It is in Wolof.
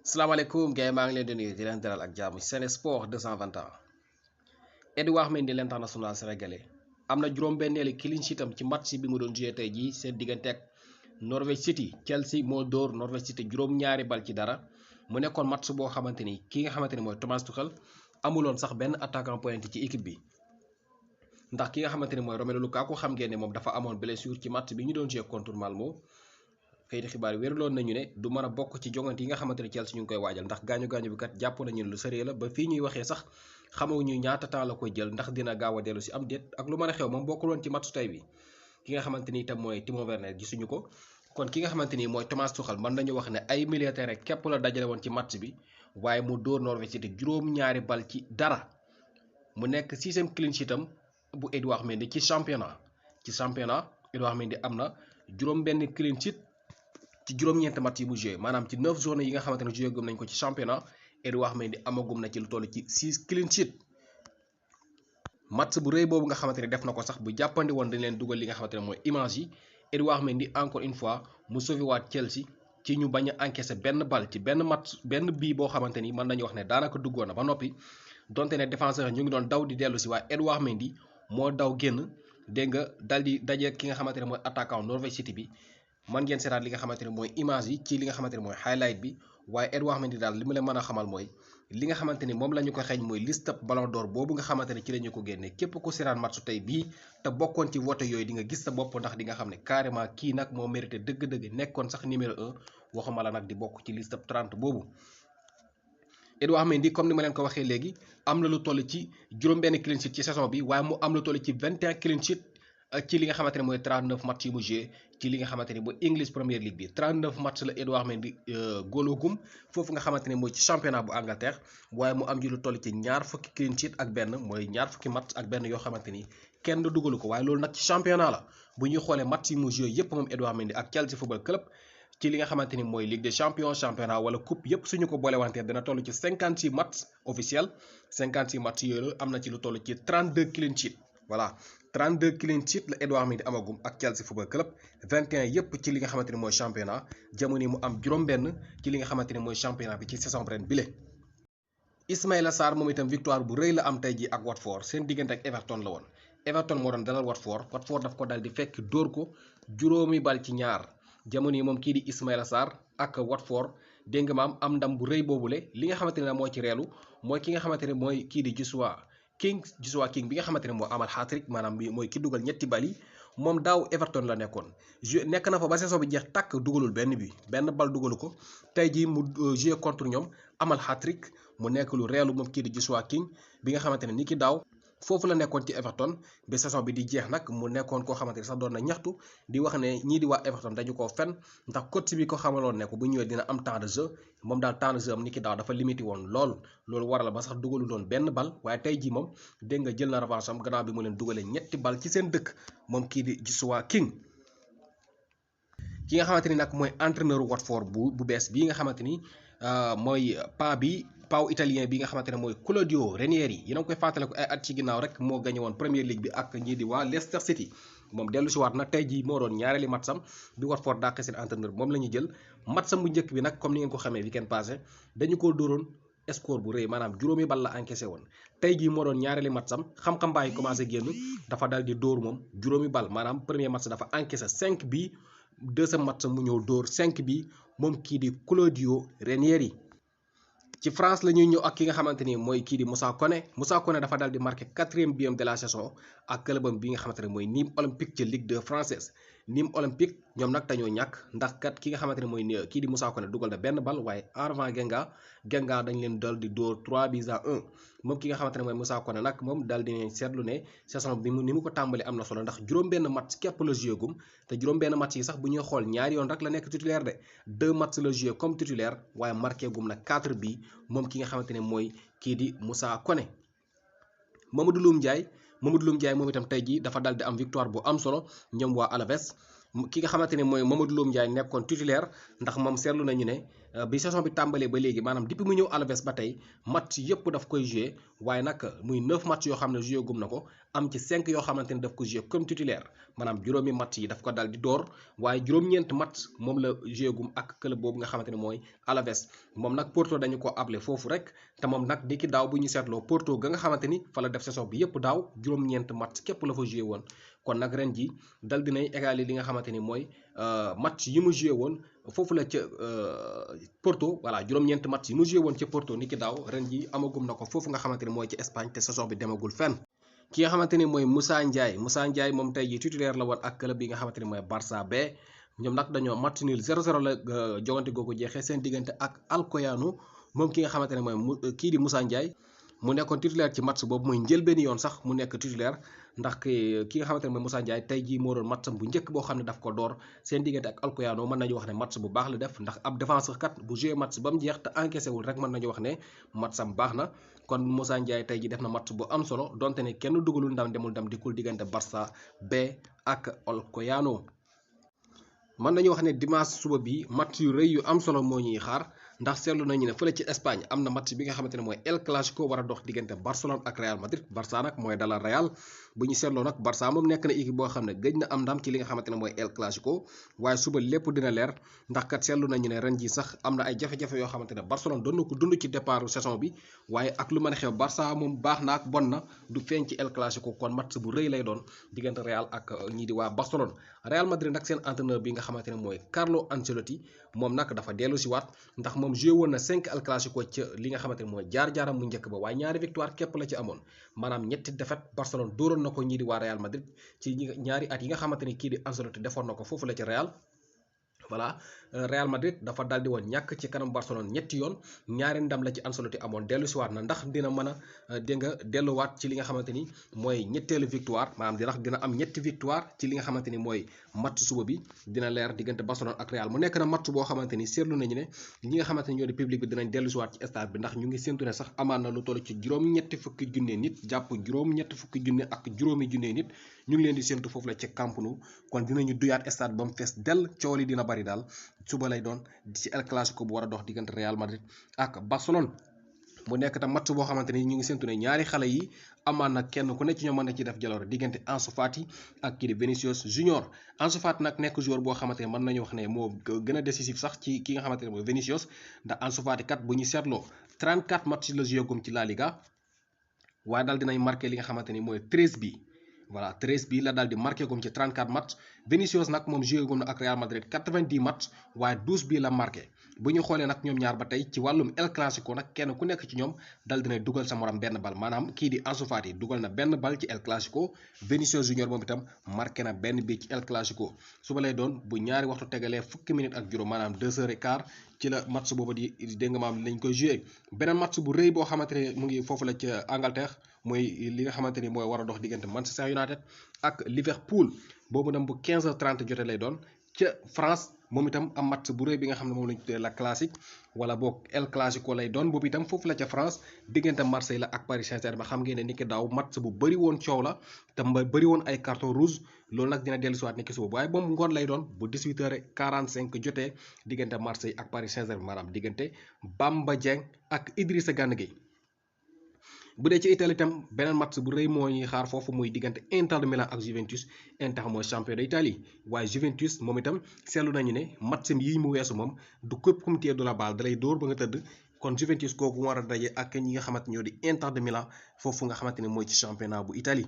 salaamaaleykum gars yi maa ngi leen di nuyu di leen dalal ak jàmm Sen Sport 221. Edouard Mendy l'international sénégalais am na juróom-benneeli clean sheet am ci match bi mu doon joué tey jii seen diggante ak Norwich City. Chelsea moo dóor Norwich City juróom-ñaari bal ci dara mu nekkoon match boo xamante ni ki nga xamante ni mooy Thomas Tuchel amuloon sax benn attaquant pointé ci équipe bi ndax ki nga xamante ni mooy Romelu Lukaku xam ngeen ne moom dafa amoon blessure ci match bi ñu doon joué contre Malmo. kayiti xibaar yi wéraloon nañu ne du mën a bokk ci jongante yi nga xamante ne Chelsea ñu ngi koy waajal ndax gaañu bi kat jàpp nañu lu sëree la ba fii ñuy waxee sax xamuñu ñaata temps la koy jël ndax dina gaaw a dellu si am déet ak lu mën a xew moom bokkul woon ci match tey bi ki nga xamante ni itam mooy Timo Werner gisuñu ko kon ki nga xamante ni mooy Thomas Tuchel mën nañu wax ne ay militaire képp la dajale woon ci match bi waaye mu dóor Norwich City juróom-ñaari bal ci dara mu nekk 6e clean sheet am bu Edouard Mendy ci championnat Edouard Mendy am na juróom-benn clean sheet ci juróom-ñeent match yi mu joué maanaam ci 9 journées yi nga xamante ne joué gum nañ ko ci championnat Edouard Mendy amagum na ci lu toll ci 6 clean sheet match bu rëy boobu nga xamante ne def na ko sax bu jàppandi woon dañ leen dugal li nga xamante ne mooy image yi Edouard Mendy encore une fois mu sauvé waat Chelsea ci ñu bañ a encaissé benn bal ci benn match benn bii boo xamante ni mën nañu wax ne daanaka duggoon na ba noppi donte ne défenseur ñu ngi doon daw di dellu si waaye Edouard Mendy moo daw génn dégg nga dal di daje ki nga xamante ne mooy attaquant Norwich City bi. man ngeen seetaat li nga xamante ne mooy image yi ci li nga xamante ne mooy highlight bi waaye Edouard Mendy daal li mu leen mën a xamal mooy li nga xamante ni moom la ñu ko xeeñ mooy liste ballon d'or boobu nga xamante ne ci la ñu ko génne képp ku seetaan match tey bii te bokkoon ci vote yooyu di nga gis sa bopp ndax di nga xam ne carrément kii nag moo mérité dëgg-dëgg nekkoon sax numéro 1 waxuma la nag di bokk ci liste 30 boobu. Edouard Mendy comme ni ma leen ko waxee léegi am na lu toll ci juróom-benn clean sheet ci saison bi waaye mu am lu toll ci 21 clean sheet ci li nga xamante ne mooy 39 match yi mu joué ci li nga xamante ne mooy English Premier League bi 39 match la Edouard Mendy góolagum foofu nga xamante ne mooy ci championnat bu Angleterre waaye mu am ji lu toll ci ñaar fukki clean sheet ak benn mooy ñaar fukki match ak benn yoo xamante ni kenn dugalu ko waaye loolu nag ci championnat la bu ñuy xoolee match yi mu joué yépp moom Edouard Mendy ak Chelsea Football Club ci li nga xamante ni mooy Ligue des Champions championnat wala coupe yépp suñu ko boolewantee dana toll ci 56 match officiel 56 match yooyu am na ci lu toll ci 32 clean sheet voilà 32 clean sheet la Edouard Mendy amagum ak Chelsea Football Club 21 yépp ci li nga xamante ni mooy championnat jamono yi mu am juróom-benn ci li nga xamante ni mooy championnat bi ci saison ren bile. Ismaïla Sarr moom itam victoire bu rëy la am tey ji ak Watford seen diggante ak Everton la woon Everton moo doon dalal Watford daf ko dal di fekk dóor ko juróomi bal ci ñaar jamono yi moom kii di Ismaïla Sarr ak Watford dégg nga maam am ndam bu rëy boobule li nga xamante ne moo ci reelu mooy ki nga xamante ne mooy kii di Joshua King bi nga xamante ne moo amal hat-trick maanaam mooy ki dugal ñetti bal yi moom daaw Everton la nekkoon nekk na fa ba saison bi jeex tàkk dugalul benn bal dugalu ko tey jii mu joué contre ñoom amal hat-trick mu nekk lu reelu moom kii di Joshua King bi nga xamante ne ni ki daaw foofu la nekkoon ci Everton bi saison bi di jeex nag mu nekkoon koo xamante ne sax doon na ñaxtu di wax ne ñii di waa Everton dañu koo fen ndax coach bi ko xamaloon ne ko bu ñëwee dina am temps de jeu moom daal temps de jeu am ni ki daaw dafa limité woon loolu waral ba sax dugalu doon benn bal waaye tey jii moom dégg nga jël na revanche am gannaaw bi mu leen dugalee ñetti bal ci seen dëkk moom kii di Joshua King. ki nga xamante ni nag mooy entraîneur Watford bu bees bii nga xamante ni mooy paaw italien bi nga xamante ne mooy Claudio Ranieri yéen a ngi koy fàttale ko ay at ci ginnaaw rek moo gagné woon Premier League bi ak ñii di waa Leicester City moom dellu si waat na tey jii moo doon ñaareeli matcham bi Watford dàqee seen entraîneur moom la ñu jël matcham bu njëkk bi nag comme ni ngeen ko xamee weekend passé dañu ko dóoroon score bu rëy maanaam juróomi bal la encaissé woon tey jii moo doon ñaareeli matcham xam-xam baa ngi commencé génn dafa dal di dóor moom juróomi bal maanaam premier match dafa encaissé 5 bi deuxième match mu ñëw dóor 5 bi moom kii di Claudio Ranieri. ci France la ñuy ñëw ak ki nga xamante ni mooy kii di Moussa Koné dafa dal di marqué 4e biam de la saison ak clubam bi nga xamante ne mooy Nîmes Olympique ci Ligue 2 française Nîmes Olympique ñoom nag dañoo ñàkk ndax kat ki nga xamante ne mooy kii di Moussa Koné dugal na benn bal waaye Hervé Guinga dañ leen dal di dóor 3-1 moom ki nga xamante ne mooy Moussa Koné nag moom dal di seetlu ne saison bi ni mu ko tàmbali am na solo ndax juróom-benn match képp la joué gum te juróom-benn match yi sax bu ñuy xool ñaari yoon rek la nekk titulaire de 2 match la joué comme titulaire waaye marqué gum na 4 bi moom ki nga xamante ne mooy kii di Moussa Koné. Mamadou Loum Ndiaye moom itam tey jii dafa dal di am victoire bu am solo ñoom waa Alaves ki nga xamante ne mooy Mamadou Loum Ndiaye nekkoon titulaire ndax moom seetlu nañu ne bi saison bi tàmbalee ba léegi maanaam depuis mu ñëw Alaves ba tey match yëpp daf koy joué waaye nag muy 9 match yoo xam ne joué gum na ko am ci 5 yoo xamante ne daf ko joué comme titulaire maanaam juróomi match yi daf ko dal di door waaye juróom-ñeent match moom la joué gum ak club boobu nga xamante ne mooy Alaves moom nag Porto dañu ko able foofu rek te moom nag di ki daaw bu ñu seetloo Porto ga nga xamante ni fa la def saison bi yëpp daaw juróom-ñeent match képp la fa joué woon kon nag ren ji dal dinay égaler li nga xamante ni mooy match yi mu joué woon foofu la ca Porto voilà juróom-ñeent match yi mu joué woon ca Porto ni ki daaw ren ji amagum na ko foofu nga xamante ni mooy ci Espagne te saison bi demagul fenn. ki nga xamante ni mooy Moussa Ndiaye moom tey ji titulaire la woon ak club bi nga xamante ni mooy Barça B ñoom nag dañoo match nul 0-0 la jogante googu jeexee seen diggante ak Alcoyano moom ki nga xamante ne mooy kii di Moussa Ndiaye mu nekkoon titulaire ci match boobu mooy njëlbéen yoon sax mu nekk titulaire ndax ki nga xamante ne mooy Moussa Ndiaye tey jii moo doon matcham bu njëkk boo xam ne daf ko door seen diggante ak Alcoyano mën nañu wax ne match bu baax la def ndax ab défenseur kat bu joué match ba mu jeex te encaissé wul rek mën nañu wax ne matcham baax na kon Moussa Ndiaye tey jii def na match bu am solo donte ne kenn dugalul ndam demul ndam dikkul diggante Barça B ak Alcoyano. mën nañu wax ne dimanche suba bi match yu rëy yu am solo moo ñuy xaar ndax seetlu nañu ne fële ci Espagne am na match bi nga xamante ne mooy El Clasico war a dox diggante Barcelone ak Real Madrid Barça nag mooy dalal Real bu ñu seetloo nag Barça moom nekk na équipe boo xam ne gëj na am ndam ci li nga xamante ne mooy El Clasico waaye suba lépp dina leer ndax kat seetlu nañu ne ren ji sax am na ay jafe-jafe yoo xamante ne Barcelone doon na ko dund ci départ saison bi waaye ak lu mën a xew Barça moom baax na ak bon na du feeñ ci El Clasico kon match bu rëy lay doon diggante Real ak ñii di waa Barcelone. Real Madrid nag seen entraîneur bi nga xamante ne mooy Carlo Ancelotti moom nag dafa dellu si waat ndax moom joué woon na 5 El Clasico ca li nga xamante ne mooy jaar-jaaram mu njëkk ba waaye ñaari victoire képp la ci amoon maanaam ñetti défaite Barcelone dóoroon na ko ñii di waa Real Madrid ci ñaari at yi nga xamante ni kii di Ancelotti defoon na ko foofu la ci Real. voilà Real Madrid dafa daldi woon ñàkk ci kanam Barcelone ñetti yoon ñaari ndam la ci Ancelotti amoon dellu si waat na ndax dina mën a dégg nga delluwaat ci li nga xamante ni mooy ñetteelu victoire maanaam dina am ñetti victoire ci li nga xamante ni mooy match suba bi dina leer diggante Barcelone ak Real mu nekk na match boo xamante ni seetlu nañu ne ñi nga xamante ni ñoo di public bi dinañ dellu si waat ci stade bi ndax ñu ngi séntu ne sax amaan na lu toll ci juróom-ñetti fukki junne nit jàpp juróom-ñetti fukki junne ak juróomi junne nit ñu ngi leen di séntu foofu la ci Camp Nou kon dinañu duyaat stade ba mu fees dell coow li dina bari daal suba lay doon ci El Clasico bu war a dox diggante Real Madrid ak Barcelone mu nekk tam match boo xamante ni ñu ngi séntu ne ñaari xale yi amaan na kenn ku nekk ci ñoom mën na ci def jaloore diggante Ansu Fati ak kii di Vinicius Junior Ansu Fati nag nekk joueur boo xamante ne mën nañu wax ne moo gën a décisif sax ci ki nga xamante ne mooy Vinicius ndax Ansu Fati kat bu ñu seetloo 34 match la joué gum ci La Liga waaye daal dinañ marqué li nga xamante ni mooy 13 bi voilà 13 bi la daal di marqué gum ci 34 match Vinicius nag moom joué gum na ak Real Madrid 90 match waaye 12 bi la marqué bu ñu xoolee nag ñoom ñaar ba tey ci wàllum El Clasico nag kenn ku nekk ci ñoom dal dina dugal sa morom benn bal maanaam kii di Ansu Fati dugal na benn bal ci El Clasico Vinicius Junior moom itam marqué na benn bi ci El Clasico suba lay doon bu ñaari waxtu tegalee fukki minutes ak juróom maanaam 2h15 ci la match boobu di dégg nga maam lañ koy joué beneen match bu rëy boo xamante ne mu ngi foofu la ca Angleterre mooy li nga xamante ni mooy war a dox diggante Manchester United ak Liverpool boobu nag bu 15h30 jotee lay doon ca France moom itam am match bu rëy bi nga xam ne moom lañu tuddee la classique wala boog El Clasico lay doon boobu itam foofu la ca France diggante Marseille la ak Paris Saint-Germain xam ngeen ne ni ki daaw match bu bëri woon coow la te bëri woon ay carton rouge loolu nag dina dellu siwaat ni ki suba waaye moom ngoon lay doon bu 18h45 jotee diggante Marseille ak Paris Saint-Germain maanaam diggante Bamba Dieng ak Idrissa Gana Gueye bu dee ci Italie itam beneen match bu rëy moo ñuy xaar foofu muy diggante Inter de Milan ak Juventus Inter mooy champion d'Italie waaye Juventus moom itam seetlu nañu ne match yi mu weesu moom du képp ku mu téye du la baal dalay dóor ba nga tëdd kon Juventus kooku war a daje ak ñi nga xamante ñoo di Inter de Milan foofu nga xamante ne mooy ci championnat bu Italie